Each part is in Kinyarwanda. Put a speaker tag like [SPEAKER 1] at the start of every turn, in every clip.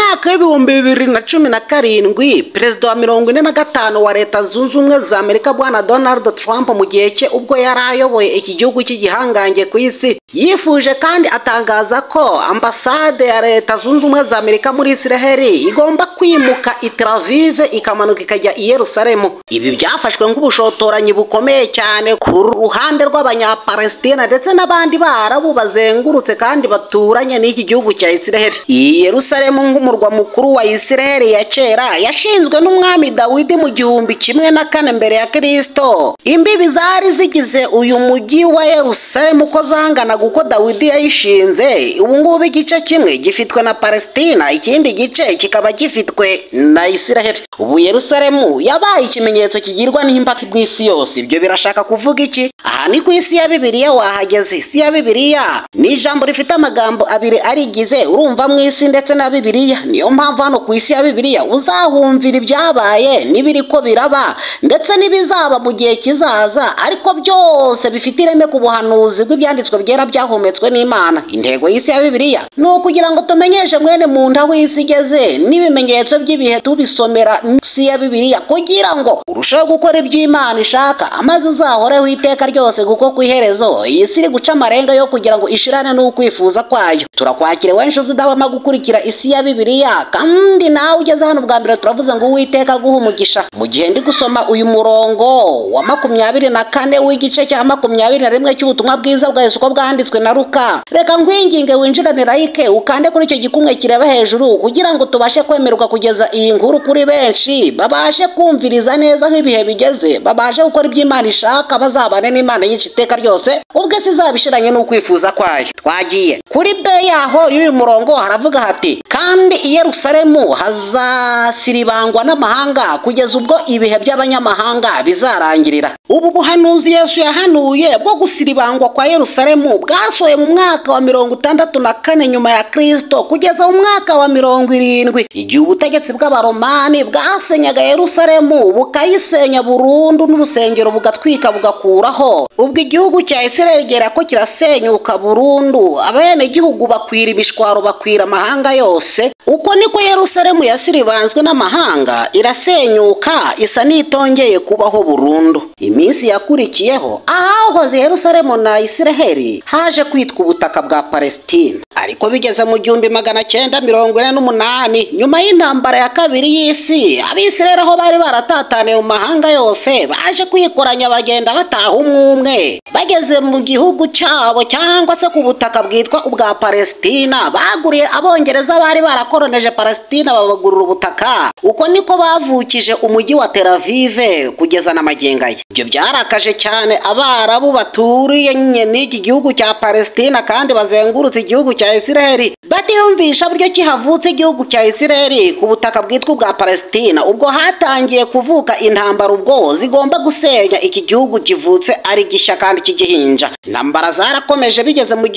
[SPEAKER 1] Mwaka w'2017, perezida wa 45 wa Leta Zunze Ubumwe za Amerika, Bwana Donald Trump, mu gihe cye ubwo yari ayoboye iki gihugu cy'igihangange ku isi, yifuje kandi atangaza ko ambasade ya Leta Zunze Ubumwe za Amerika muri Israel igomba kwimuka i Tel Aviv ikamanuka ikajya i Yerusalemu. Ibi byafashwe nk'ubushotoranyi bukomeye cyane ku ruhande rw'Abanyapalestina ndetse n'abandi Barabu bazengurutse kandi baturanye n'iki gihugu cya Israel. I Yerusalemu nk'umurwa mukuru wa Israel ya kera yashinzwe n'umwami Dawidi mu 1004 mbere ya Kristo. Imbibi zari zigize uyu mujyi wa Yerusalemu uko zanganaga uko Dawidi yayishinze, ubu ngubu igice kimwe gifitwe na Palestina, ikindi gice kikaba gifitwe na Israel. Ubu Yerusalemu yabaye ikimenyetso kigirwa n'impaka mu isi yose. Ibyo birashaka kuvuga iki? Aha ni ku isi ya Bibiliya wahageze. Isi ya Bibiliya ni ijambo rifite amagambo abiri arigize, urumva mu isi ndetse na Bibiliya. Niyo mpamvu hano ku isi ya Bibiliya uzahumvira ibyabaye n'ibiri ko biraba ndetse n'ibizaba mu gihe kizaza, ariko byose bifite ireme ku buhanuzi bw'ibyanditswe byera byahumetswe n'Imana. Intego y'isi ya Bibiliya ni ukugira ngo tumenyeshe mwene muntu aho isi igeze n'ibimenyetso by'ibihe tubisomera isi ya Bibiliya, kugira ngo urusheho gukora iby'Imana ishaka, amaze uzahoreho iteka ryose, kuko ku iherezo iyi si iri guca amarenga yo kugira ngo ishirane n'ukwifuza kwayo. Turakwakire wenshi udahwema gukurikira isi ya Bibiliya, kandi nawe ugeze hano bwa mbere turavuze ngo Uwiteka aguhe umugisha. Mu gihe ndi gusoma uyu murongo wa 24 w'igice cya 21 cy'ubutumwa bwiza bwa Yesu uko bwanditswe na Luka, reka nkwinginge winjirane like ukande kuri icyo gikumwe kireba hejuru kugira ngo tubashe kwemerwa kugeza iyi nkuru kuri benshi, babashe kumviriza neza aho ibihe bigeze, babashe gukora iby'Imana ishaka, bazabane n'Imana nyinshi iteka ryose, ubwo isi izabishiranye n'ukwifuza kwayo. Twagiye kuri B yaho y'uyu murongo, haravuga hati: kandi i Yerusalemu hazasiribangwa n'amahanga kugeza ubwo ibihe by'abanyamahanga bizarangirira. Ubu buhanuzi Yesu yahanuye bwo gusiribangwa kwa Yerusalemu bwasohoye mu mwaka wa 64 nyuma ya Kristo kugeza mu mwaka wa 70, igihe ubutegetsi bw'Abaromani bwasenyaga Yerusalemu bukayisenya burundu n'urusengero bugatwika bugakuraho. Ubwo igihugu cya Israel gera ko kirasenyuka burundu, abenegihugu bakwira imishwaro, bakwira amahanga yose. Uko niko Yerusalemu yasiribanzwe n'amahanga, irasenyuka isa n'itongeye kubaho burundu. Iminsi yakurikiyeho ahahoze Yerusalemu na Israel haje kwitwa ubutaka bwa Palestina. Ariko bigeze mu 1948, nyuma y'intambara ya kabiri y'isi, Abisirayeli aho bari baratataniye mu mahanga yose baje kwikoranya bagenda bataha umwe umwe. Bageze mu gihugu cyabo cyangwa se ku butaka bwitwa ubwa Palestina, baguriye Abongereza bari barakoroneje Palestina babagurira ubutaka. Uko niko bavukije umujyi wa Tel Aviv kugeza na magingo aya. Ibyo byarakaje cyane Abarabu baturiye n'iki gihugu cya Palestina kandi bazengurutse igihugu cya Israel, batiyumvisha buryo kihavutse igihugu cya Israel ku butaka bwitwa ubwa Palestina. Ubwo hatangiye kuvuka intambara ubwo zigomba gusenya iki gihugu kivutse ari gishya kandi kigihinja. Intambara zarakomeje bigeze mu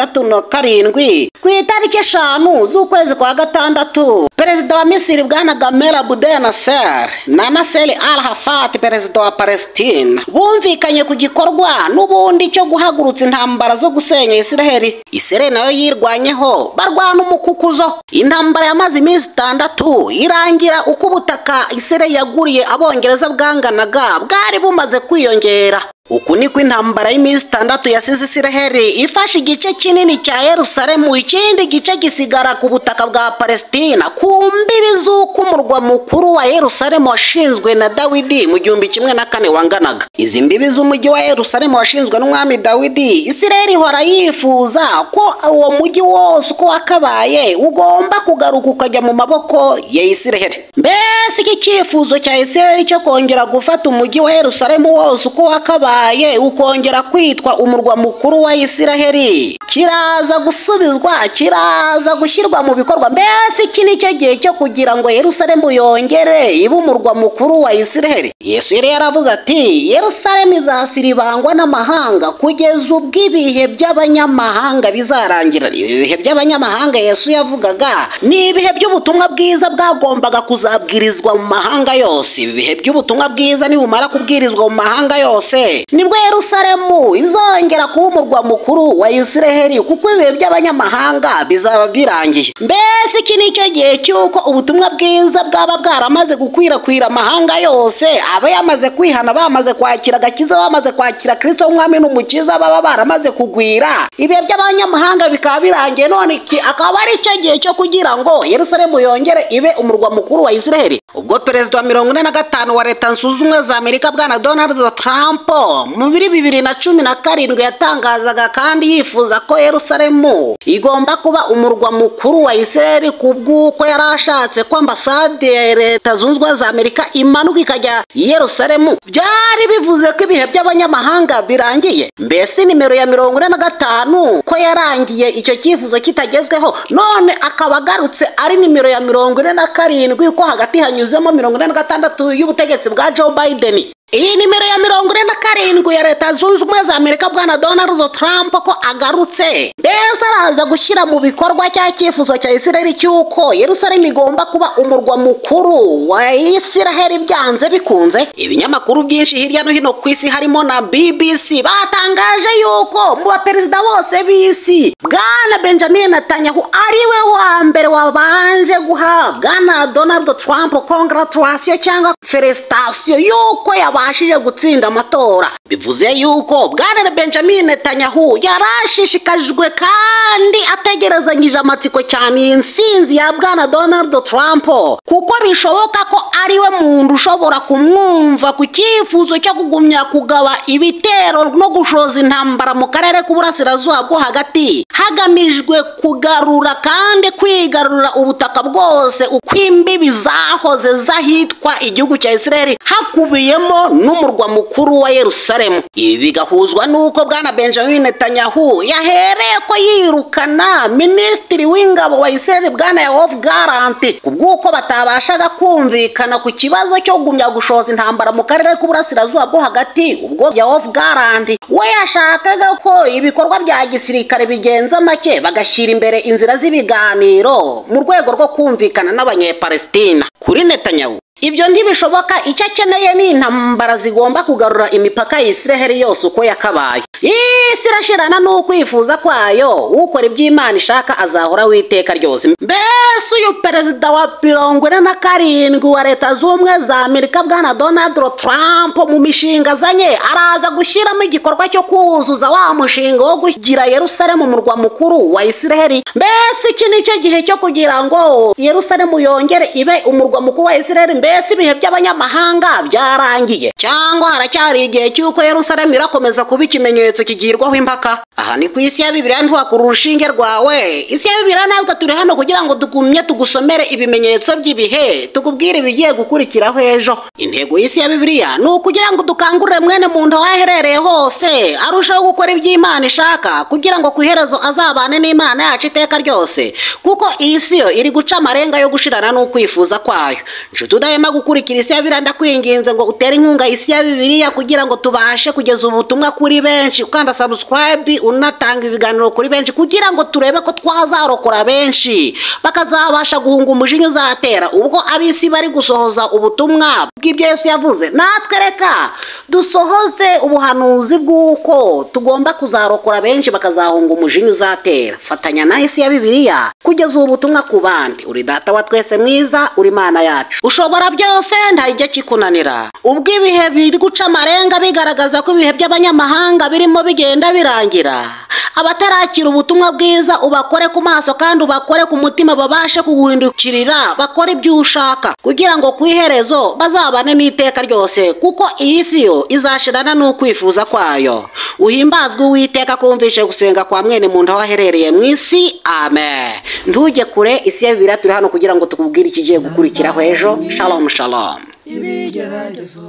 [SPEAKER 1] 1967 ku itariki 5 z'ukwezi kwa 6, perezida wa Misiri Bwana Gamal Abdel Nasser na Nasser Al-Arafat perezida wa Palestina bumvikanye ku gikorwa n'ubundi cyo guhagurutsa intambara zo gusenya Israel. Israel nayo yirwanyeho, barwana umukukuzo. Intambara yamaze iminsi 6 irangira uko ubutaka Israel yaguriye Abongereza bwanganaga bwari bumaze kwiyongera. Uku niko intambara y'iminsi 6 yasize Israel ifashe igice kinini cya Yerusalemu, ikindi gice gisigara ku butaka bwa Palestina ku mbibi z'uko umurwa mukuru wa Yerusalemu washinzwe na Dawidi mu 1004 wanganaga. Izi mbibi z'umujyi wa Yerusalemu washinzwe n'umwami Dawidi, Israel ihora yifuza ko uwo mujyi wose uko wakabaye ugomba kugaruka ukajya mu maboko ya Israel. Mbese iki cyifuzo cya Israel cyo kongera gufata umujyi wa Yerusalemu wose uko wakabaye ukongera kwitwa umurwa mukuru wa Israel kiraza gusubizwa, kiraza gushyirwa mu bikorwa. Mbese iki nicyo gihe cyo kugira ngo Yerusalemu yongere ibe umurwa mukuru wa Israel. Yesu yari yaravuze ati Yerusalemu izasiribangwa n'amahanga kugeza ubwo ibihe by'abanyamahanga bizarangira. Ibihe by'abanyamahanga Yesu yavugaga ni ibihe by'ubutumwa bwiza bwagombaga kuzabwirizwa mu mahanga yose. Ibihe by'ubutumwa bwiza nibumara kubwirizwa mu mahanga yose, Nibwo Yerusalemu izongera kuba umurwa mukuru wa Isiraheli, kuko ibihe by'abanyamahanga bizaba birangiye. Mbese iki nicyo gihe cy'uko ubutumwa bwiza bwaba bwaramaze gukwirakwira amahanga yose, aba yamaze kwihana, bamaze kwakira agakiza, bamaze kwakira Kristo umwami n'umukiza, baba baramaze kugwira, ibihe by'abanyamahanga bikaba birangiye. None iki akaba ari cyo gihe cyo kugira ngo Yerusalemu yongere ibe umurwa mukuru wa Isiraheli. Ubwo perezida wa 45 wa Leta Zunze Ubumwe za Amerika bwana Donald Trump mu 2017 yatangazaga kandi yifuza ko Yerusalemu igomba kuba umurwa mukuru wa Isiraheli, kubw'uko yari ashatse ko ambasade ya Leta Zunze Ubumwe za Amerika imanuka ikajya Yerusalemu, byari bivuze ko ibihe by'abanyamahanga birangiye. Mbese nimero ya 45 ko yarangiye icyo cyifuzo kitagezweho, none akaba agarutse ari nimero ya 47, ko hagati hanyuzemo 46 y'ubutegetsi bwa Joe Biden. Iyi nimero ya 47 ya Leta Zunze Ubumwe za Amerika bwana Donald Trump ko agarutse, mbese araza gushyira mu bikorwa cya cyifuzo cya Isiraheli cy'uko Yerusalemu igomba kuba umurwa mukuru wa Isiraheli byanze bikunze. Ibinyamakuru byinshi hirya no hino ku isi harimo na BBC batangaje yuko mu baperezida bose b'isi bwana Benjamin Netanyahu ari we wa mbere wabanje guha bwana Donald Trump congratulation cyangwa felicitation yuko yabashije gutsinda amatora. Bivuze yuko bwana Benjamin Netanyahu yarashishikajwe kandi ategerezanyije amatsiko cyane intsinzi ya bwana Donald Trump, kuko bishoboka ko ari we muntu ushobora kumwumva ku cyifuzo cyo kugumya kugaba ibitero no gushoza intambara mu karere k'uburasirazuba bwo hagati, hagamijwe kugarura kandi kwigarurira ubutaka bwose uko imbibi zahoze zahitwa igihugu cya Isiraheli, hakubiyemo n'umurwa mukuru wa Yerusalemu. Ibi bigahuzwa n'uko bwana Benjamin Netanyahu yahereye ko yirukana minisitiri w'ingabo wa Isiraheli bwana Yoav Gallant, kubw'uko batabashaga kumvikana ku kibazo cyo kugumya gushoza intambara mu karere k'uburasirazuba bwo hagati. Ubwo Yoav Gallant we yashakaga ko ibikorwa bya gisirikare bigenza make, bagashyira imbere inzira z'ibiganiro mu rwego rwo kumvikana n'Abanyepalestina. Kuri Netanyahu ibyo ntibishoboka, icyo akeneye ni intambara zigomba kugarura imipaka ya Isiraheli yose uko yakabaye. Isi irashirana n'ukwifuza kwayo, ukora iby'Imana ishaka azahora witeka ryose. Mbese uyu perezida wa 47 wa Leta Zunze za Amerika bwana Donald Trump mu mishinga azanye araza gushyiramo igikorwa cyo kuzuza wa mushinga wo kugira Yerusalemu umurwa mukuru wa Isiraheli. Mbese iki nicyo gihe cyo kugira ngo Yerusalemu yongere ibe umurwa mukuru wa Isiraheli? Mbese ibihe by'abanyamahanga byarangiye, cyangwa haracyari igihe cy'uko Yerusalemu irakomeza kuba ikimenyetso kigirwaho impaka? Aha ni ku isi ya Bibiliya, ntiwakura urushinge rwawe. Isi ya Bibiliya natwe turi hano kugira ngo tugumye tugusomere ibimenyetso by'ibihe, tukubwire ibigiye gukurikiraho ejo. Intego y'isi ya Bibiliya ni ukugira ngo dukangurire mwene muntu aho aherereye hose arushaho gukora iby'Imana ishaka, kugira ngo ku iherezo azabane n'Imana yacu iteka ryose, kuko iyi si yo iri guca amarenga yo gushirana n'ukwifuza kwayo. Nshuti udahema gukurikira isi ya Bibiliya, ndakwinginze ngo utere inkunga isi ya Bibiliya kugira ngo tubashe kugeza ubutumwa kuri benshi. Ukanda subscribe, unatanga ibiganiro kuri benshi kugira ngo turebe ko twazarokora benshi bakazabasha guhunga umujinya uzatera ubwo ab'isi bari gusohoza ubutumwa bw'ibyo Yesu yavuze. Natwe reka dusohoze ubuhanuzi bw'uko tugomba kuzarokora benshi bakazahunga umujinya uzatera. Fatanya na isi ya Bibiliya kugeza ubu butumwa ku bandi. Uri data wa twese mwiza, uri Imana yacu, ushobora byose, nta kikunanira. Ubwo ibihe biri guca amarenga bigaragaza ko ibihe by'abanyamahanga birimo bigenda birangira, abatarakira ubutumwa bwiza ubakore ku maso kandi ubakore ku mutima, babashe kuguhindukirira bakore ibyo ushaka, kugira ngo ku iherezo bazabane n'iteka ryose, kuko iyi si yo izashirana n'ukwifuza kwayo. Uhimbazwe Uwiteka kumvishe gusenga kwa mwene muntu aho aherereye mu isi. Amen. Ntujye kure, isi ya Bibiliya turi hano kugira ngo tukubwire ikigiye gukurikiraho ejo. Shalom shalom.
[SPEAKER 2] Ibigeragezo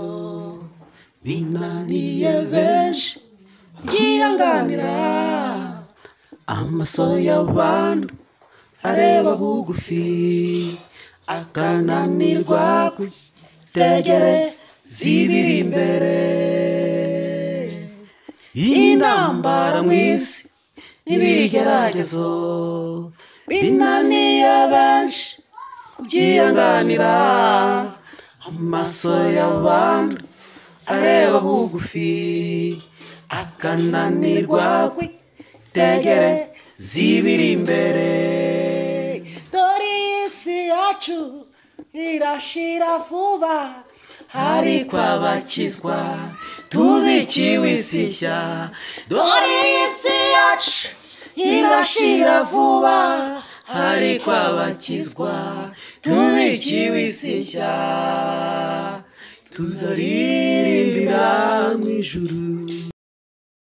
[SPEAKER 2] binaniye benshi byihanganira, amaso y'abantu areba bugufi akananirwa kwitegereza ibiri imbere. Intambara mu isi n'ibigeragezo binaniye benshi kubyihanganira, amaso y'abantu Areba bugufi akananirwa kwitegereza ibiri imbere.
[SPEAKER 1] Dore isi yacu irashira vuba,
[SPEAKER 2] ariko abakizwa tubikiwe isi nshya.
[SPEAKER 1] Dore isi yacu irashira vuba,
[SPEAKER 2] ariko abakizwa tubikiwe isi nshya. Tuzaririmbira mu ijuru.